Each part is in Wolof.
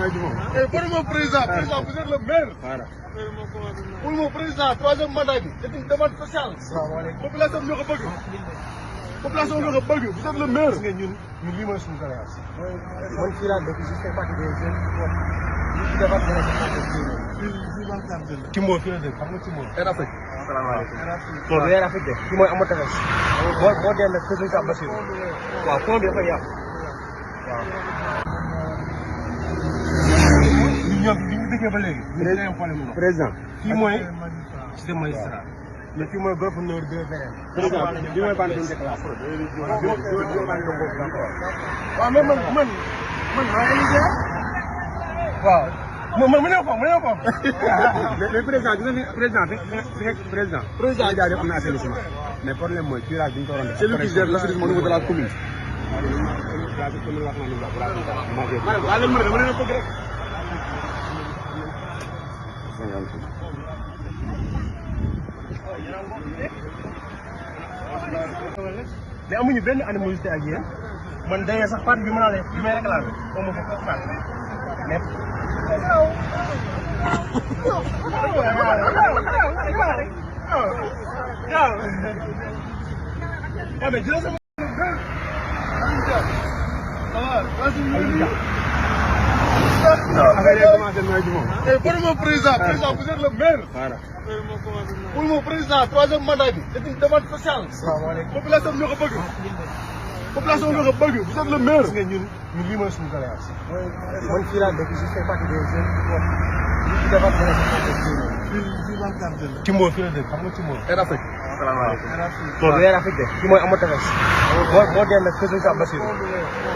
Pour mon président, vous êtes le maire. Pour mon président, troisième mandat, c'est une demande sociale. Population ñoo ko bëgg. Population ñoo ko bëgg. Vous êtes le maire. ñun lii mooy suñu doléance. man fii laa dëkk je fais partie des jeunes Timbo fii la dëkk xam nga Timbo. Air Afrique. salaamaaleykum. non du Air Afrique de fii mooy Amadou Tafes. boo dee nag Kër Sëñ Bassirou. waaw pont bi dafay yàqu. waaw. ñoom bi ñu dëkkee ba léegi. président fii mooy cité magistrat. mais fii mooy gouverneur de beneen. président bi mooy bande de classe. waaw mais man maa ngi liggéey. waaw. ma ñëw ko. mais président président. président jaajëf am na assainissement. mais problème mooy curage bi ñu ko waroon def. C'est lui qui gère l'assainissement au niveau de la commune. mais amuñu benn animosité ak yéen man d'ailleurs sax parti bi ma naa leen bi may réclamé au moins foofu parti mais. Pour mon président, vous êtes le maire. Pour mon président, troisième mandat, c'est une demande sociale. Population ñoo ko bëgg. Population ñoo ko bëgg. Vous êtes le maire. ñun lii mooy suñu doléance. man fii laa dëkk je fais partie des jeunes Timbo fii la dëkk xam nga Timbo. Air Afrique. salaamaaleykum. non du Air Afrique de fii mooy Amadou Tafes. boo dee nag Kër Sëñ Bassirou.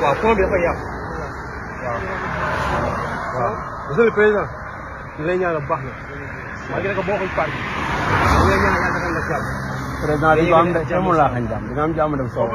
waaw pont bi dafay yàqu. waaw. monsieur le président. ñu lay ñaanal bu baax na. maa ngi ne ko bokkuñ parti. ñu lay ñaanal yàlla defal la jàmm. président di ko am de jàmm laa xañ jàmm dina am jàmm dem soow.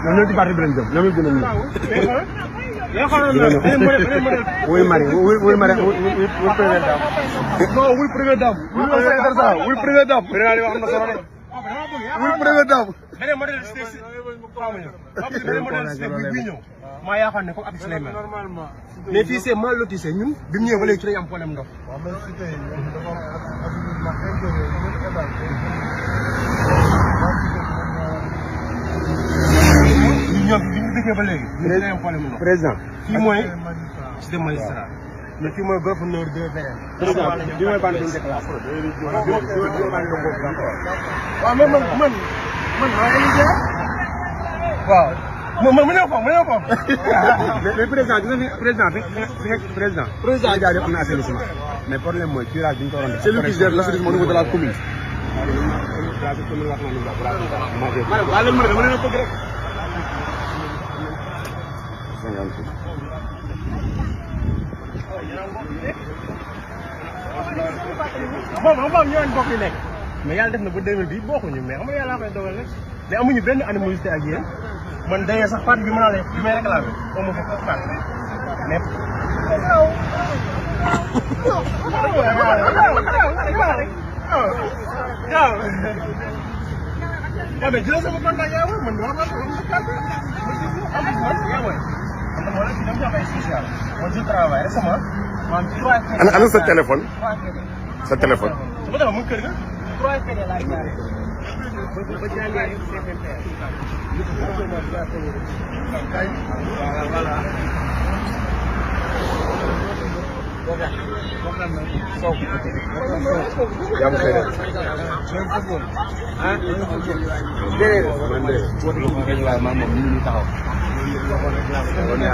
ñoom ci parti bi lañ jëm ñoom it dinañ ñëw. wuy Marie wuy première dame. Non, wuy première dame. Wuy première dame. Wuy première dame. beneen modèle bi ñëw maa yaakaar ne comme Abdou Souleymane mais fii c'est mal lotissé ñun bi mu ñëwee ba léegi ci lañ am problème ndox. ñoom bi ñu dëkkee ba léegi. ci lañ am problème ndox. président fii mooy cité magistrat. mais fii mooy gouverneur de beneen. président bi mooy bande de classe. waaw mais man maa ngi liggéey. waaw. ma ñëw ko. mais président jaajëf am na assainissement. mais problème mooy curage bi ñu ko waroon def. C'est lui qui gère l'assainissement au niveau de la commune. moom ñooñu bokk nekk mais yàlla def na ba 2010 bokkuñu mais xam nga yàlla koy dogal rek mais amuñu benn animosité ak yéen man d'ailleurs sax parti bi ma naa leen bi may réclamé au moins foofu parti mais. waaw mais jëlee sama contact yaa man wax Ana sa téléphone. Sa téléphone. su ma demoon mu kër ga. 3 laa jaaree. ba jàngee CPPR. yaa ngi xëy déedéet man de.